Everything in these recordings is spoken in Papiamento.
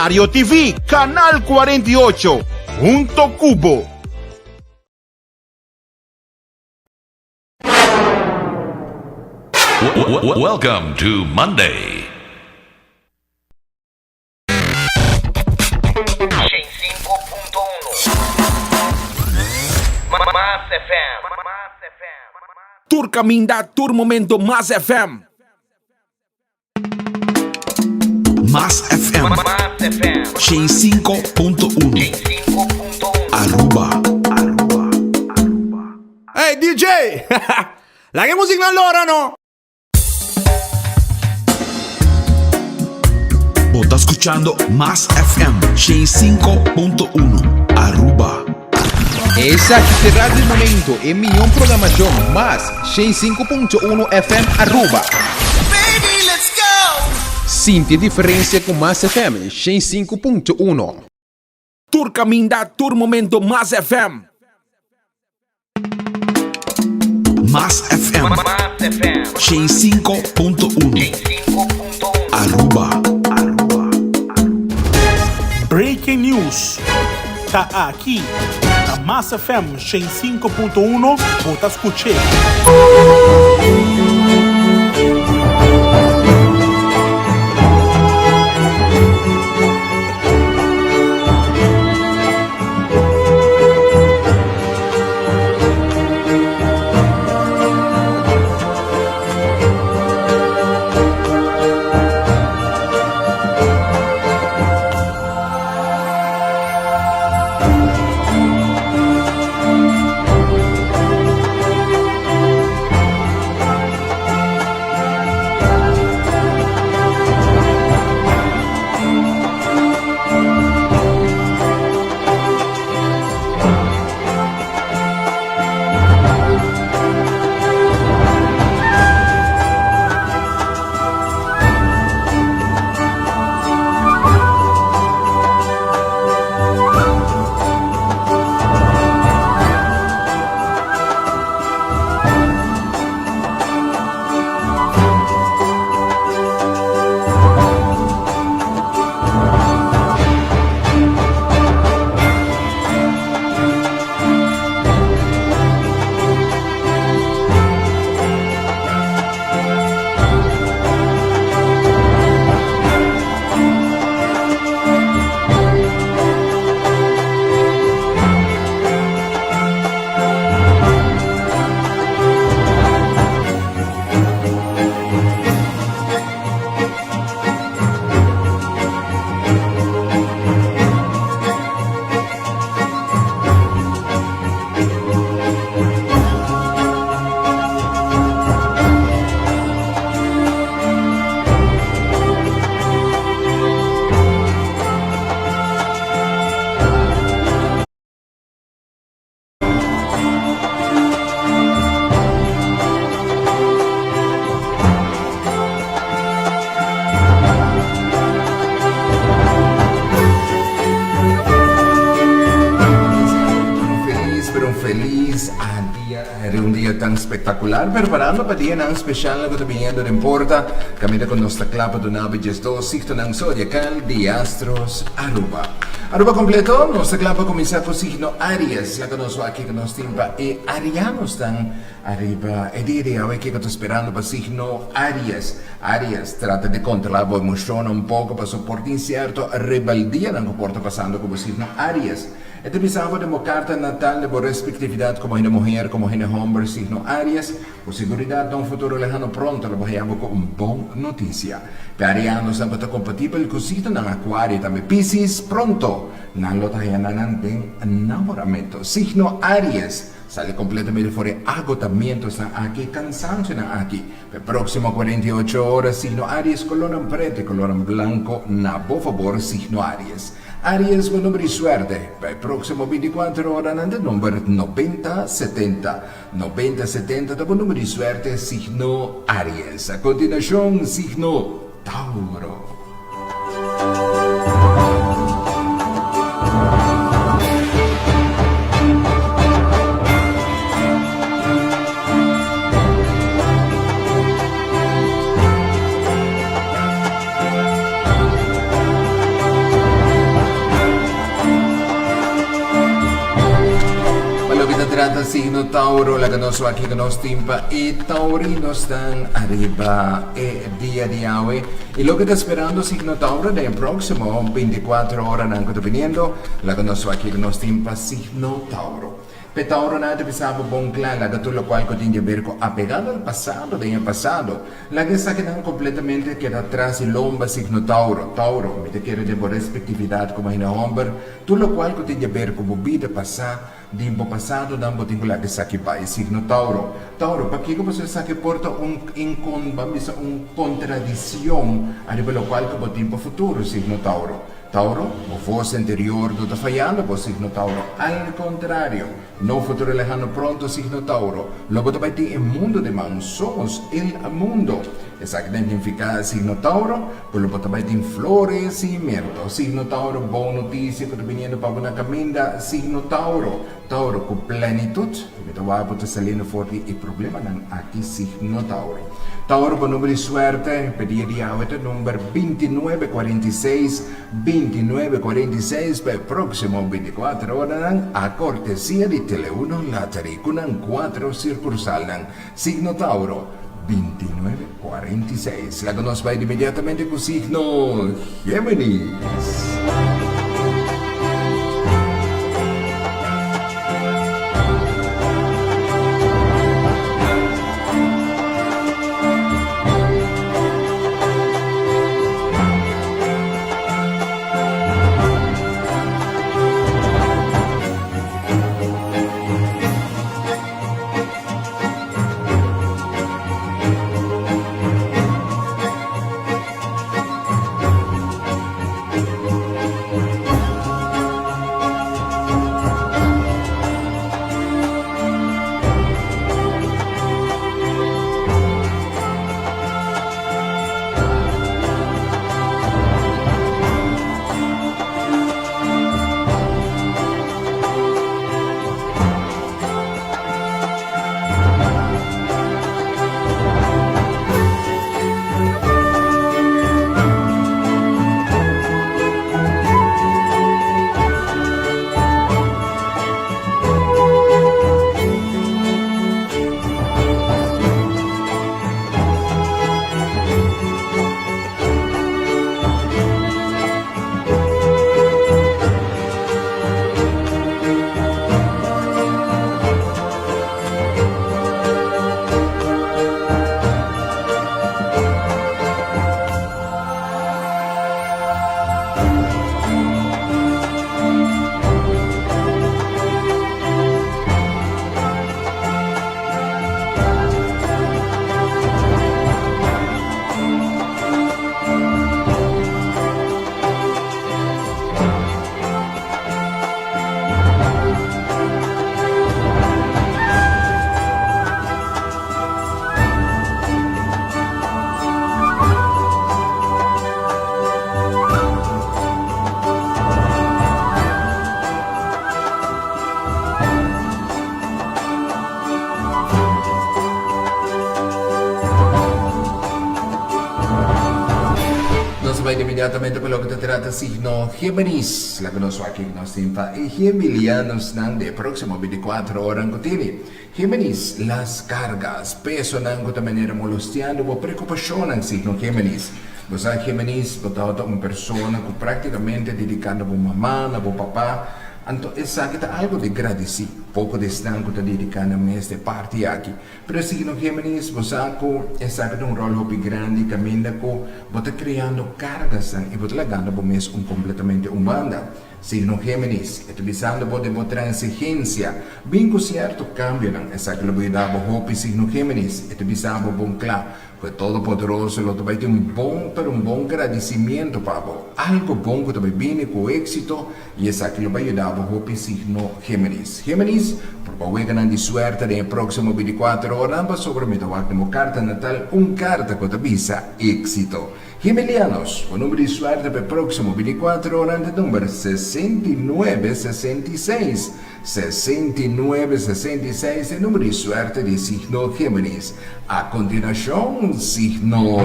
Diario TV, Canal 48, hunto cu bo. Welcome to Monday. Tur caminda, tur momento, Mas FM. Mas FM. 105.1 Aruba. Hey DJ! Laga e music na lora no! Bo ta scuchando Mas FM 105.1 Aruba. Esaki ta Radio Momento, e miyon programacion mas 105.1 FM Aruba. Baby, let's go! Sinti e diferencia cu Mas FM 105.1. Tur caminda, tur momento, Mas FM. Mas FM. 105.1 Aruba. Breaking news ta aki na Mas FM 105.1 bo ta scuche. Un feliz, pero un feliz dia, un dia tan espectacular. Preparando pa dianan special cu ta biniendo den porta. Caminda cu nos ta cla pa duna bo 12 signonan zodiacal di Astros Aruba. Aruba completo, nos ta cla pa cuminsa cu signo Aries. Laga nos wak kico nos tin pa e Arianosnan ariba e dia di awe. Kico ta sperando pa signo Aries? Aries, trata di controla bo emocionnan un poco pasobra por tin cierto rebeldianan cu por ta pasando cu bo signo Aries. E ta bisa bo den bo carta natal di bo respectividad como hende muher, como hende homber signo Aries. Ku seguridat na un futuro lehano pronto lo bo haña bo ku un bon notisia. Pe arianosnan ku ta kompatibel ku signonan Akuario i tambe Piscis, pronto nan lo ta haña nan den namoramentu. Signo Aries, sali kompletamente for e agotamientonan aki, e kansansionan aki. Pe próksimo 48 ora, signo Aries, kolornan preto i kolornan blanko na bo fabor, signo Aries. Aries bo number di suerte pa e próksimo 24 oranan ta number 90 70. 90 70 ta bo number di suerte signo Aries. A continuacion signo Tauro. trata signo Tauro, laga nos wak kiko nos tin pa e taurinosnan ariba e dia di awe. Y loke ta sperando signo Tauro den e proximo binticuatro oranan cu ta biniendo, laga nos wak kiko nos tin pa signo Tauro. P'e Tauronan ta bisa bo bon cla, laga tur locual cu tin di haber cu apegado al pasado den e pasado, Laga esakinan kompletamente keda tras di lomba signo Tauro, Tauro, mi ta kere den bo respectividad komo hende homber, tur lokual ku tin di aber ku bo bida pasá, di bo pasadonan bo tin ku laga esaki bai, signo Tauro, Tauro, pakiko pasobra esaki por ta un inkon, ban bisa un kontradicion ariba lokual ku bo tin pa futuro, signo Tauro, Tauro, bo voz interior no ta fayando bo, signo Tauro, al contrario, no futuro lehano pronto, signo Tauro, lo bo ta bai tin e mundo den man, somos el mundo. Esaki ta significa, signo Tauro, cu lo bo ta bai tin florecimiento, signo Tauro, bon noticia cu ta biniendo pa bo na caminda, signo Tauro, Tauro, cu plenitud, mi ta wak bo ta saliendo for di e problemanan aki, signo Tauro. Tauro bo number di suerte pa dia di awe ta number bintinuebe kuarenta i seis, bintinuebe kuarenta i seis pa e proximo bintikuater oranan a kortesia di Teleuno Lottery ku nan kuatro sirkursalnan, signo Tauro, bintinuebe kuarenta i seis. Laga nos bai inmediatamente ku signo Géminis. Nos a bai inmediatamente pa loke ta trata signo Géminis. Laga nos wak kiko nos tin pa e Gemilianosnan den e próksimo bintikuater oran ku tini. Géminis, Las cargas, pesonan ku ta manera molostiando bo preokupashonnan, signo Géminis. Bo sa Géminis, bo tabata un persona ku práktikamente dediká na bo mamá, na bo papá, anto esaki ta algu di gradisí. Poko di esnan ku ta dediká nan mes den parti aki. Pero signo Géminis, bo sa ku esaki ta un ròl hopi grandi kaminda ku bo ta kreando kargasnan i bo ta lagando bo mes un kompletamente un banda. Signo Géminis, e ta bisando bo den bo transigencia, bin cu cierto cambionan, esaki lo bo yuda bo hopi Signo Géminis, e ta bisa bo bon cla cu e Todopoderoso lo ta bay tin un bon pero un bon gradicimiento pa bo, algo bon cu ta bay bini cu exito y esaki lo bay yuda bo hopi Signo Géminis. Géminis, proba weganan di suerte den e proximo binticuater oranan pasobra mi ta wak den bo carta natal un carta cu ta bisa exito. Gemelianos, bo number di suerte pa e próksimo bintikuater ora ta number 69 66. 69 66 e number di suerte di signo Géminis. A kontinuashon, signo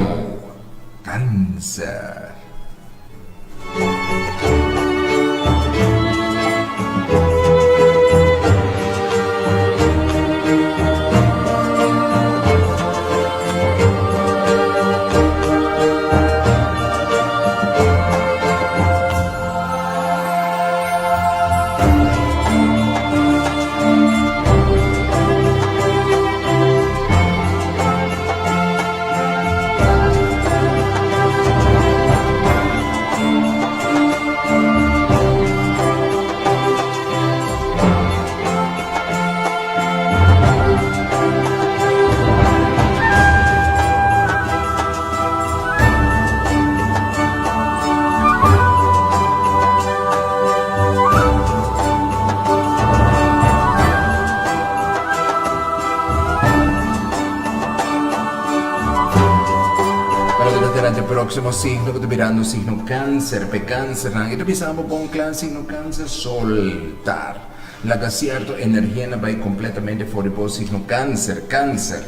Cáncer. próximo signo ku ta birando signo Cáncer. P'e Cáncernan e ta bisa bo bon kla signo Cáncer soltar. Laga sierto energianan bai kompletamente for di bo signo Cáncer. Cáncer.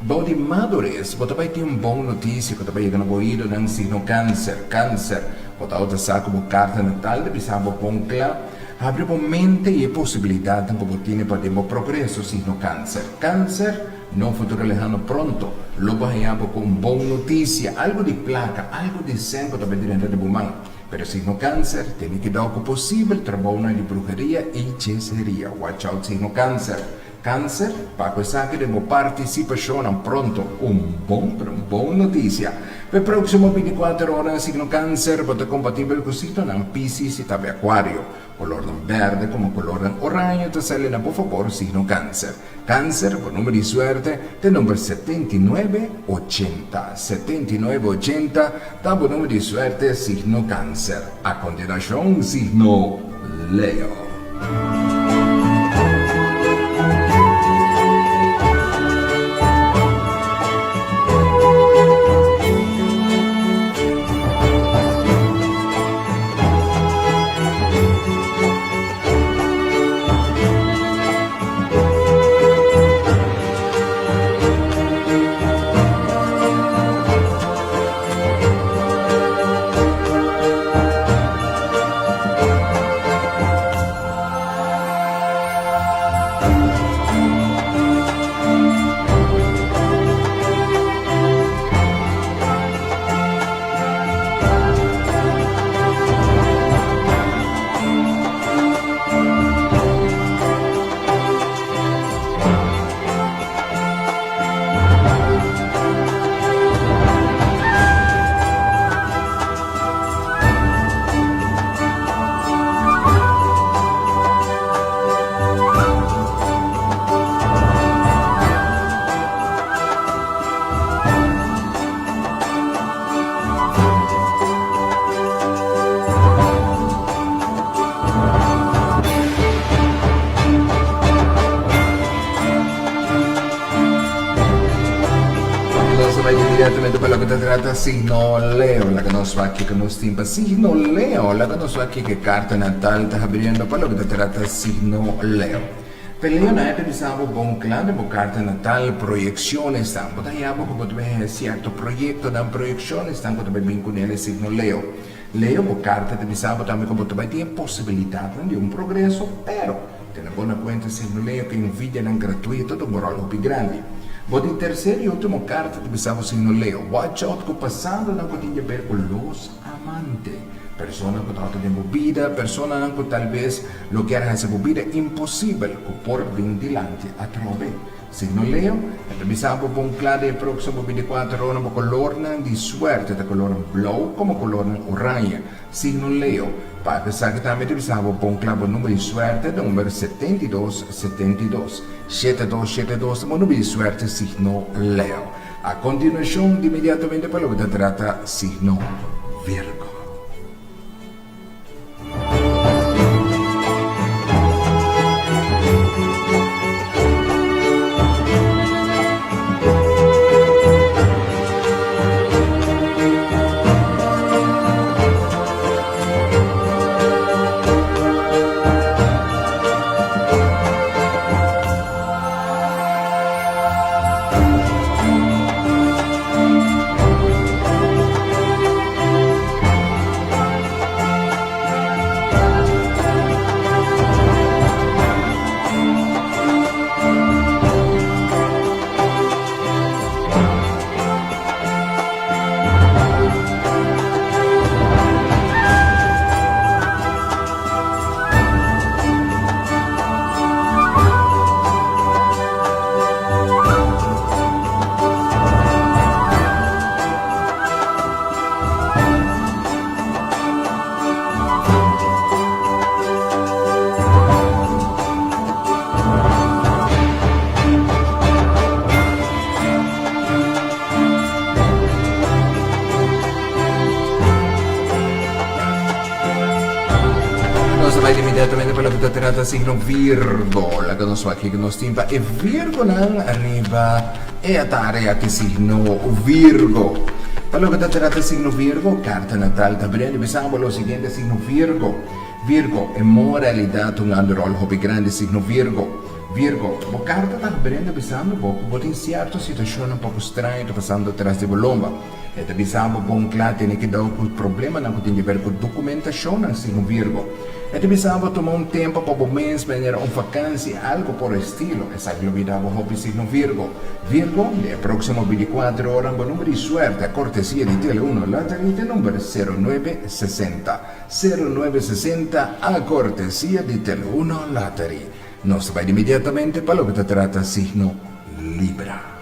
Bou di madures bo ta bai tin un bon notisia ku ta bai yega na bo oidonan signo Cáncer. Cáncer. Bo ta outa sa ku bo karta natal ta bisa bo bon kla. Habri bo mente i e posibilidatnan ku bo tine pa den bo progreso signo Cáncer. Cáncer. No futuro lehano pronto lo bo haña bo ku un bon notisia, algu di plaka, algu di sèn ku ta bai drenta den bo man. Pero signo Cáncer, tene kidao ku posibel trabounan di bruheria i hechiseria. Watch out signo Cáncer. Cáncer, pa ku esaki den bo partisipashonnan pronto un bon pero un bon notisia. P'e próksimo bintikuater oranan signo Cáncer bo ta kompatibel ku signonan Piscis i tambe Acuario. Colornan berde como colornan oraño ta sali na bo fabor signo Cáncer. Cáncer, bo number di suerte ta e number 79 80. 79 80 ta bo number di suerte signo Cáncer. A continuacion signo Leo. Nos ta bai directamente pa loke ta trata signo Leo. Laga nos wak kiko nos tin pa signo Leo. Laga nos wak kiko e carta natal ta habriendo pa loke ta trata signo Leo. Peleo na e bisa bo bon kla den bo karta natal, proyekshonnan. Bo ta haña bo ku bo ta bai haña sierto proyektonan, proyekshonnan ku ta bai bin kuné e signo Leo. Leo, bo karta ta bisa bo tambe ku bo ta bai tin e posibilidatnan di un progreso, pero tene bo na kuenta signo Leo ku envidianan gratuito ta un ròl hopi grandi. Bo di terser i último karta ta bisa bo signo Leo, watch out ku pasadonan ku tin di aber ku los amante. Persona ku tabata den bo bida, personanan ku talbes lo kier hasi bo bida imposibel ku por bin dilanti atrobe. Signo Leo, e ta bisa bo bon kla den e próksimo bintikuater ora bo kolornan di suerte ta kolornan blou komo kolornan oranje. Signo Leo, pa esaki tambe ta bisa bo bon kla bo number di suerte ta number 72 72. Shete dos shete dos ta bo number di suerte signo Leo. A kontinuashon di inmediatamente pa loke ta trata signo Virgo. Nos ta bai inmediatamente pa loke ta trata signo Virgo. Laga nos wak kiko nos tin pa e Virgonan riba e atare aki signo Virgo. Pa loke ta trata signo Virgo, karta natal ta brende bisa bo lo siguiente signo Virgo, Virgo, e moralidad ta hungando rol hopi grandi signo Virgo, Virgo, bo karta ta brende bisando bo ku bo tin sierto situashonnan poko straño ta pasando tras di bo lomba. E ta bisa bo bon kla tene kidou ku problemanan ku tin di ber ku dokumentashonnan, segun Virgo. E ta bisa bo tuma un tempu pa bo mes manera un fakansi, algu por estilo. Esaki lo bida bo hopi, segun Virgo. Virgo, den e próksimo bintikuater ora bo number di suerte a kortesia di Tele Uno Lottery ta number sero nuebe sesenta. Sero nuebe sesenta a kortesia di Tele Uno Lottery. Nos ta bai inmediatamente pa loke ta trata signo Libra.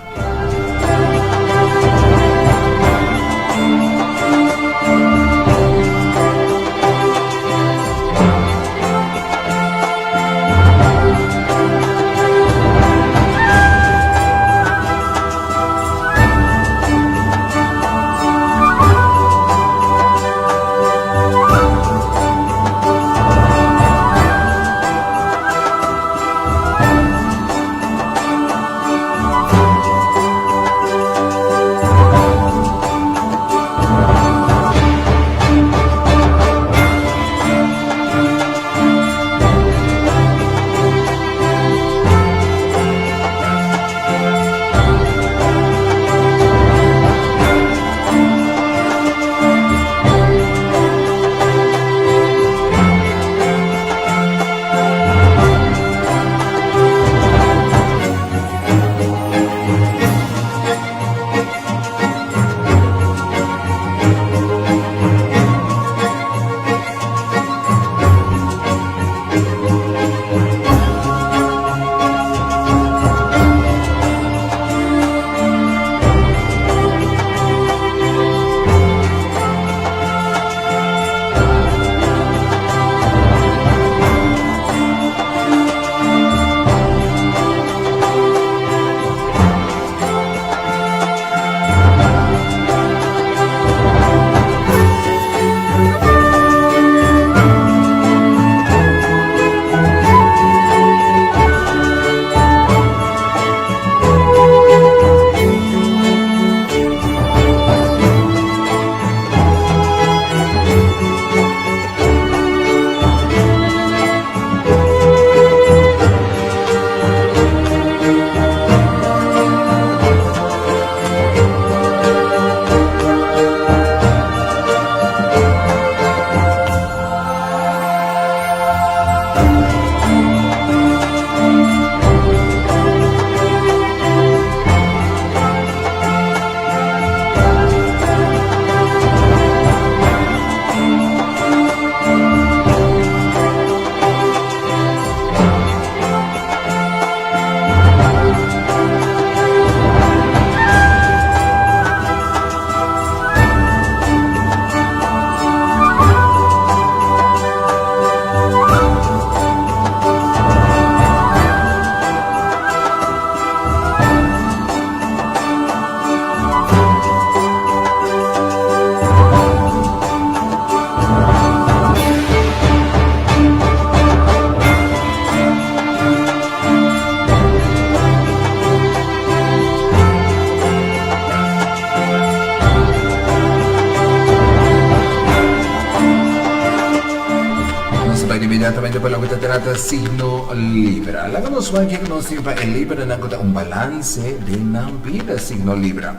Nos ta bai inmediatamente pa loke ta trata signo Libra. Laga nos wak kiko nos tin pa e Libranan ku ta un balanse den nan bida, signo Libra.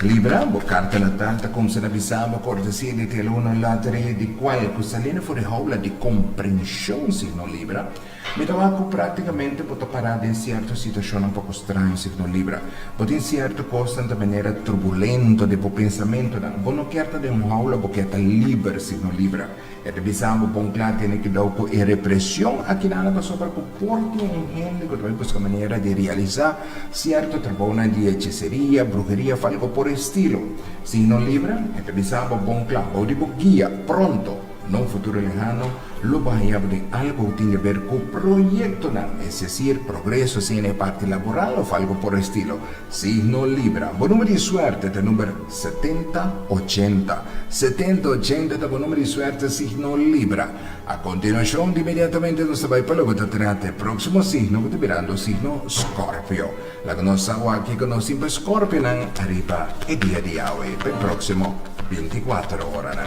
Libra, bo karta natal ta kumsa na bisa bo kortesia di Teluno Lottery di kual ku saliendo for di houla di komprenshon, signo Libra. Mi ta wak ku práktikamente bo ta pará den sierto situashonnan poko straño, signo Libra. Bo tin sierto kosnan ta manera turbulento den bo pensamentunan. Bo no kier ta den un houla, bo kier ta liber, signo Libra. E ta bisa bo bon kla tene kidou ku e represion akinan pasobra ku por tin un hende ku ta bai buska manera di realisá sierto trabounan di hechiseria, bruheria of algo por estilo. Signo Libra, e ta bisa bo bon kla, bou di bo guia, pronto, na un futuro lehano. Lo bo haña bo den algo ku tin di ber ku proyektonan, es desir, progreso sea na e parti laboral òf algo por estilo. Signo Libra, Bo number di suerte ta number 70 80. 70 80 ta bo number di suerte signo Libra. A kontinuashon, inmediatamente nos ta bai pa loke ta trata e próksimo signo ku ta birando signo Scorpio. Laga nos sa wak kiko nos tin pa Scorpionan ariba e dia di awe pa e próksimo 24 oranan.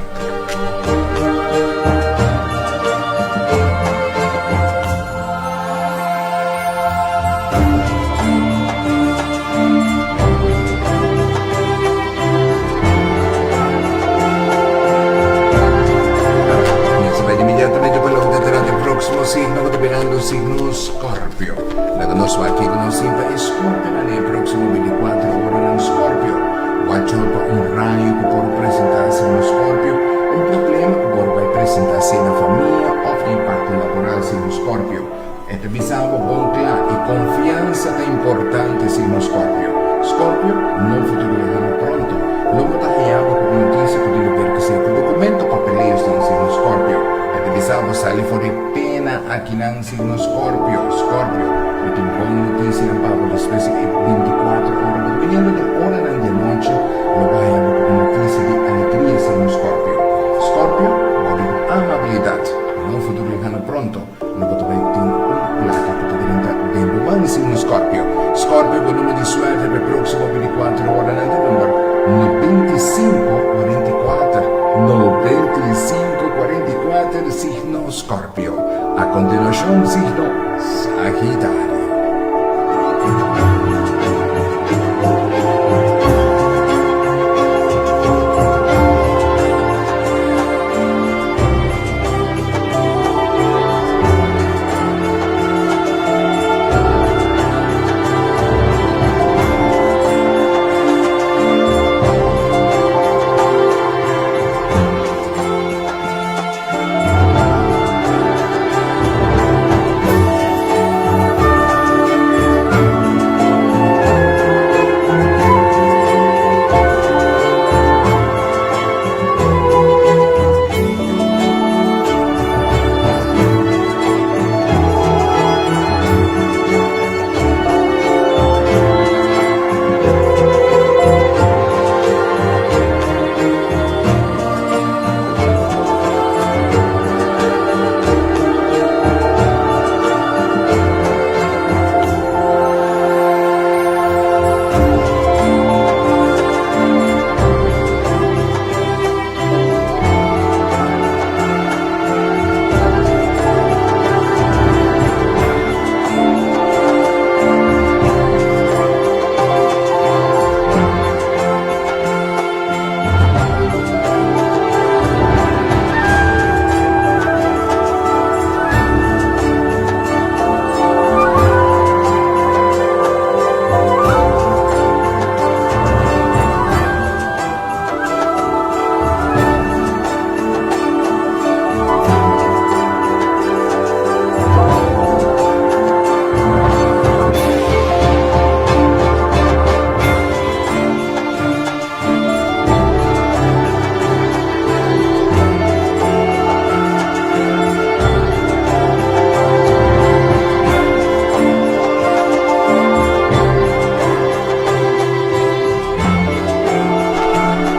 Nos ta bai inmediatamente pa loke ta trata e próksimo signo ku ta birando signo Scorpio. Laga nos wak kiko nos tin pa e Scorpionan den e próksimo 24 oranan. Scorpio, wak pa un rayo ku por presentá signo Scorpio, un problema ku por bai presentá sea na famia òf den parti laboral signo Scorpio. E ta bisa bo bon kla i konfiansa ta importante signo Scorpio. Scorpio, no futuro lehano pronto lo bo ta haña bo ku un notisia ku tin di ber ku sierto dokumento papeleos den signo Scorpio. E ta bisa bo sali for di pena akinan signo Scorpio. Scorpio, mi tin bon notisianan pa bo despues di e 24 ora bo ta biniendo den oranan di anochi lo bo haña bo ku un notisia di alegria signo Scorpio. Scorpio, bo di bo amabilidat. No futuro lehano pronto. Lo bo ta bai tin un plaka ku ta drenta den bo man, signo Scorpio. Scorpio, bo number di suerte pa e próksimo 24 oranan ta number 9544. 9544, signo Scorpio. A kontinuashon, signo Sagitario.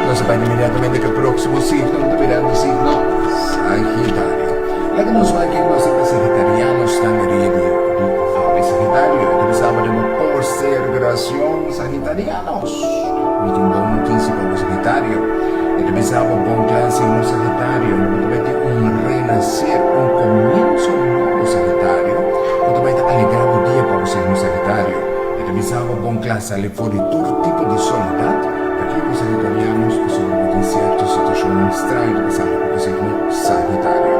Nos a bai inmediatamente ku e próksimo signo, ku ta birando signo Sagitario. Laga nos wak kiko nos tin pa Sagitarianos ta mira di awe. Sagitario, e ta bisa bo den bo postergacion, Sagitarianos. Mi tin bon notisia pa bo, Sagitario. E ta bisa bo bon kla, signo Sagitario, lo bo ta bai tin un renacer, un komienso nobo, Sagitario, ku ta bai ta alegra bo dia pa bo, signo Sagitario. E ta bisa bo bon kla, sali for di tur tipo di soledat, pakiko Sagitarianos? Pasobra bo tin sierto situashonnan straño ta pasando ku bo signo Sagitario.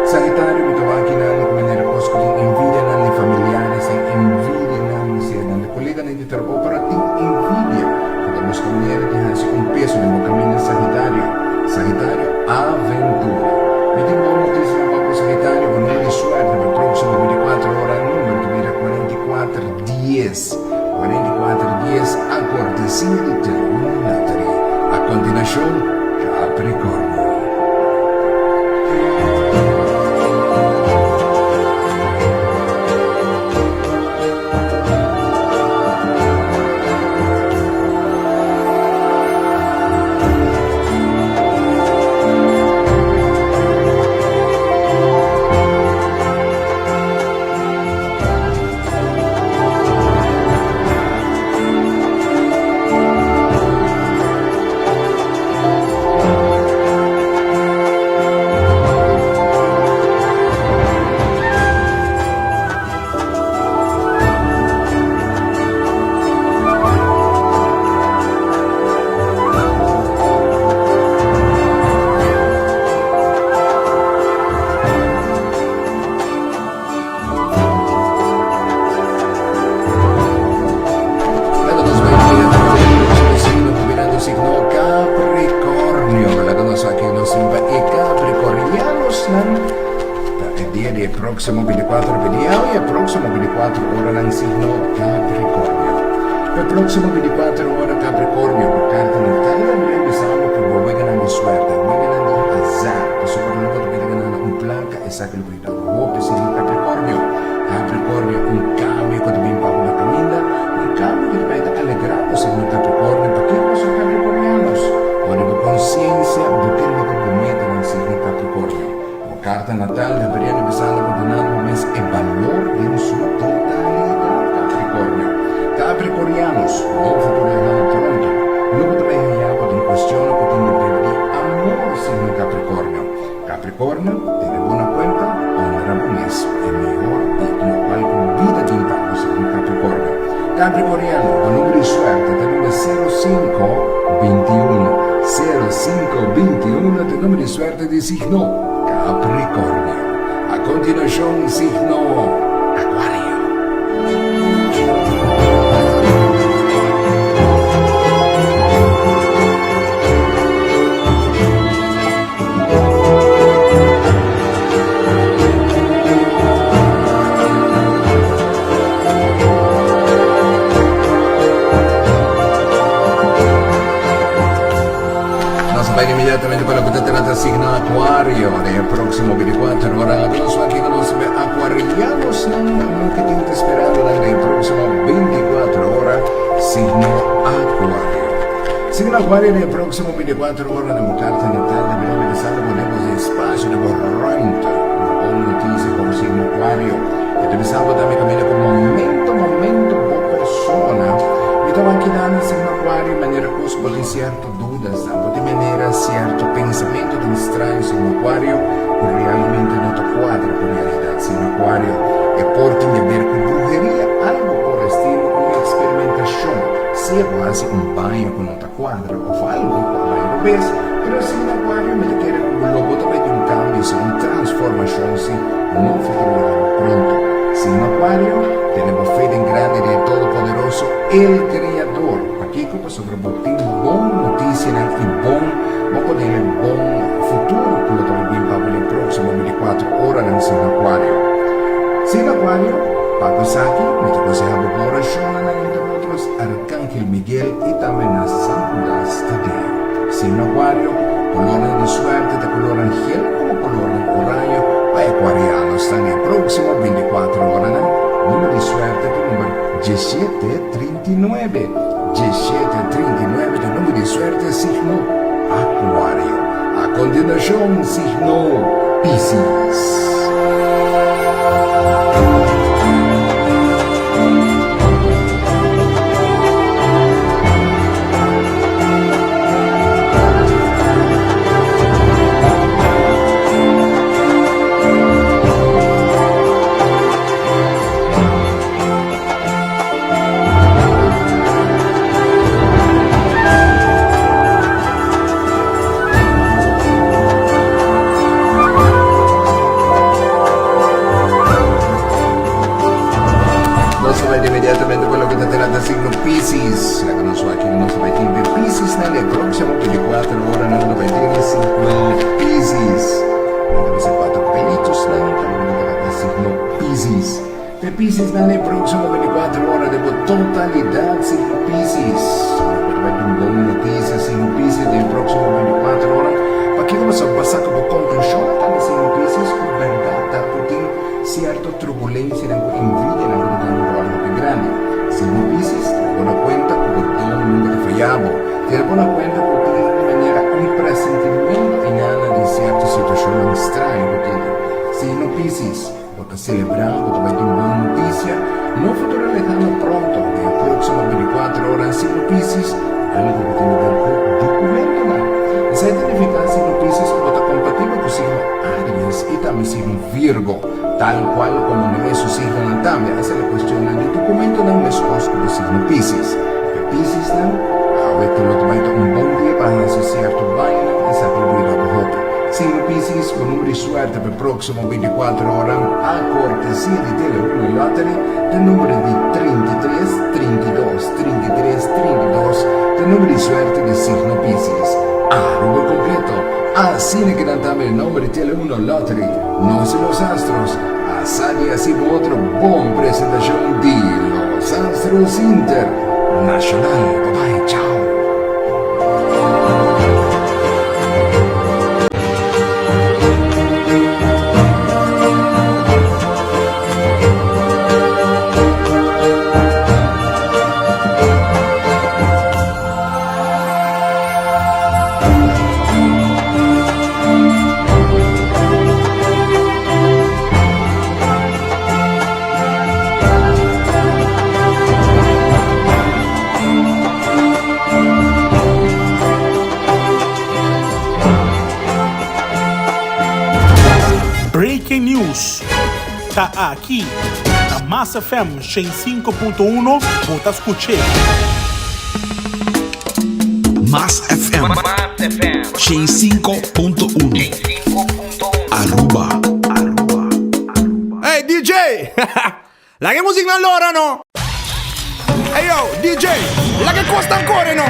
Sagitario, bo ta wak kinan ku manera kos ku tin envidianan di familiares, tin envidianan di sernan di koleganan di trabou, pero tin envidia ku ta buska manera di hasi un peso den bo kaminda Sagitario. Sagitario, aventura. Mi tin bon notisianan pa bo Sagitario, bo number di suerte pa e próksimo 24 ora number ta bira 44 10. 44 10 a cortesia di Telun Lottery. A continuacion, Capricornio. 24 oranan signo Capricornio. P'e próksimo 24 ora Capricornio, bo karta natal ta bira bisando pa bo weganan di suerte, weganan di azar, pasobra lo bo ta bira ganando un plaka, esaki lo bo yuda bo hopi signo Capricornio. Capricornio, un kambio ku ta bin pa bo na kaminda, un kambio ku ta bai ta alegrá bo signo Capricornio. Pakiko boso Capricornianos? Pone bo konsiensia, bo kere logra bo metanan signo Capricornio. Bo karta natal debería di bisa bo dunando bo mes e balor den su totalidat, Capricornio. Capricornianos, bo futuro lehano pronto. Lo bo ta bay haya bo den cuestionnan cu tin di ber di amor, signo Capricornio. Capricornio, tene bo na cuenta, honra bo mes, e mihor di locual cu bida tin pa bo, signo Capricornio. Capricorniano, bo numero di suerte ta number 05 21. 05 21 ta numero di suerte. Di signo Capricornio. A continuacion signo Acuario. Nos a bai inmediatamente pa loke ta trata signo Acuario. Den e proximo 24 ora nos aki cu nos be Acuarianosnan loke tin ta esperando nan den e proximo 24 ora signo Acuario. Signo Acuario den e proximo 24 ora nan bo carta natal deberia mete saldo bo den bo espacio den bo ruimte. Un bon noticia pa bo signo Acuario. E ta bisa bo tambe caminda cu momento momento bo persona. Mi ta wak kinan signo Acuario manera cos bo tin cierto dudas, bo tin manera cierto pensamentonan straño signo Acuario cu realmente no ta cuadra cu realidad signo Acuario. E por tin di ber cu bruheria, algo por estilo, un experimentacion, sea bo haci un baño cu no ta cuadra of algo cu a bay robes, pero signo Acuario mi ta kere cu lo bo ta bay tin un cambio si, un transformacion si, no futuro lehano pronto. Signo Acuario, tene bo fe den grandi di e Todopoderoso, el Creador. Pakico? Pasobra bo tin bon noticianan y bon, bo ponele bon futuro cu lo ta bay bin pa bo den proximo 24 oranan, signo Acuario. Signo Acuario, pa cu esaki, mi ta conseha bo bon oracionnan na entre otros Arcangel Miguel y tambe na San Judas Tadeo. Signo Acuario, colornan di suerte ta colornan gel como colornan oraño pa e acuarianos ta den proximo 24 oranan, number di suerte ta number 17, 39. 17, 39 ta number di suerte signo Acuario. A continuacion signo Piscis. Nos ta bai inmediatamente pa loke ta trata signo Piscis. Laga nos wak kiko nos ta bai tin den Piscis nan e próximo 24 oranan lo bai tin den signo Piscis. Nan ta bisa cuatro pelitos nan pa loke ta trata signo Piscis. Pe Piscis nan e próximo 24 ora den bo totalidad signo Piscis. Lo por bai tin bon noticia signo Piscis den e próximo 24 ora. Pakiko bo sa basa ku bo konklushon ta den signo Piscis ku berdad ta ku tin Cierto turbulencianan cu envidianan lo ta un rol hopi grandi. Si bo bisis, tene bo na cuenta cu bo don nunca ta faya bo. Tene bo na cuenta cu tin di manera un presentimento inana den cierto situacionnan straño cu tin. Si no bisis, bo ta celebra, bo ta bay tin bon noticia, no futuro lehano pronto, den e proximo 24 ora, si no bisis, algo cu tin di ber cu documentonan. Esai ta nifica si no bisis cu bo ta compatibel cu signo Aries y tambe signo Virgo, tal cual como Noé su signonan tambe a ser cuestionan di documentonan mescos cu bo signo Piscis. E Piscisnan, awe ta lo ta bay ta un bon dia pa haci cierto bañonan y sa atribuido bo hopi. Signo Piscis, bo numero di suerte pa e proximo 24 ora a cortesia di Tele Uno Lottery ta numero di 33, 32, 33, 32 ta numero di suerte di signo Piscis. Aruba completo! Asina ke nan tambe nomber di Tele Uno Lottery, Nos y los Astros. Sa di hasi bo otro bon presentashon di Los Astros Internacional. Bye bye, chao. Breaking News ta aki na Mas FM 105.1 bo ta scuche. Mas FM 105.1 Aruba. Hey DJ! Laga e muziek na lora no! Hey yo, DJ! Laga e kos tan kore no!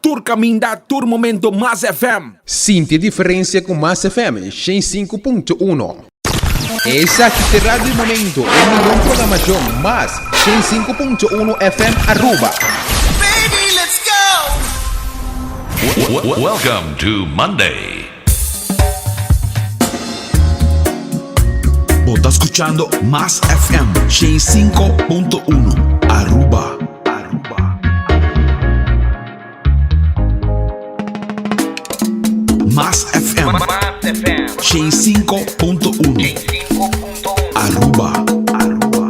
Tur caminda, tur momento Mas FM. Sinti e diferencia cu Mas FM 105.1. Esaki ta Radio Momento, e miyon programacion Mas 105.1 FM Aruba. Baby, let's go. Welcome to Monday. Bo ta scuchando Mas FM 105.1 Aruba. Aruba. Mas FM 105.1 Aruba. Aruba.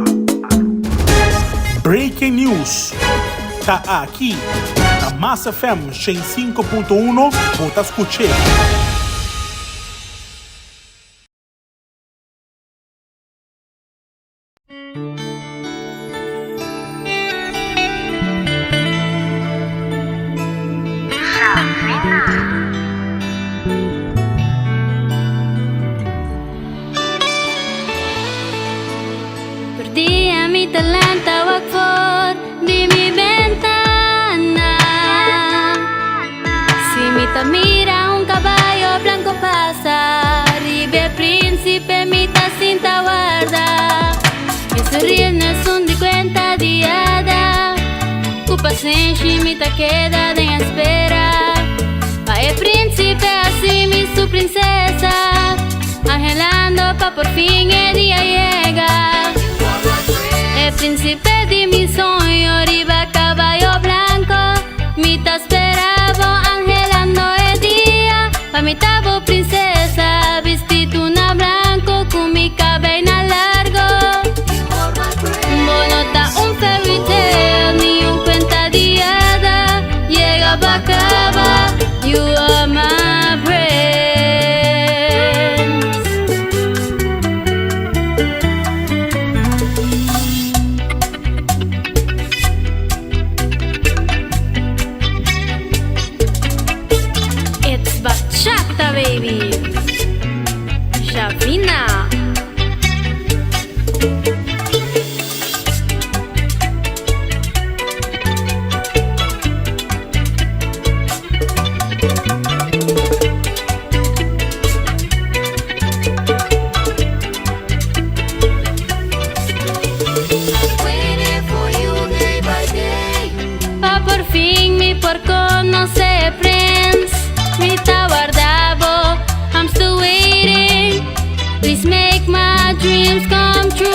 Breaking News ta aki na Mas FM 105.1 bo ta scuche. Tur dia mi ta lanta wak for di mi bentana. Si mi ta mira un caballo blanco pasa riba e príncipe mi ta sinta warda. Mi sonríe no es un di cuenta di hada. Cu pasenshi mi ta keda den espera. Pa e príncipe haci mi su princesa. Anhelando pa por fin e dia yega. E príncipe di mi soño riba caballo blanco. Mi ta spera bo anhelando e dia. Pa mi ta bo princesa bisti na blanco cu mi cabey na largo. Bo no ta un fairy tale ni un cuenta di hada. Yega pa caba, you are my prince. It's bachata, baby. Javina. Pa por fin mi por conoce Prince. Mi ta warda bo, I'm still waiting. Please make my dreams come true.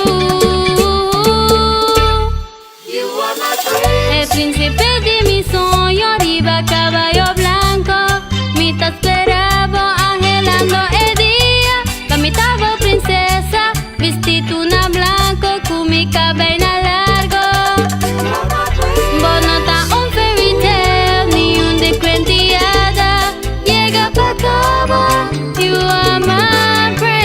E príncipe di mi soño riba caballo blanco. Mi ta spera bo anhelando e dia. Pa mi ta bo princesa, bisti na blanco cu mi cabey na largo. Bo no ta un fairy tale ni un di cuenta di hada. Yega pa caba, you are my prince.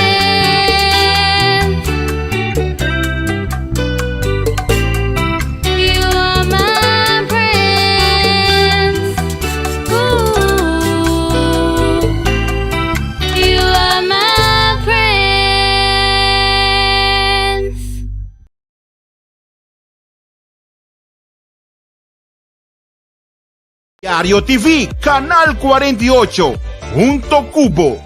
You are my prince. Ooh. You are Diario TV, Canal 48, hunto cu bo.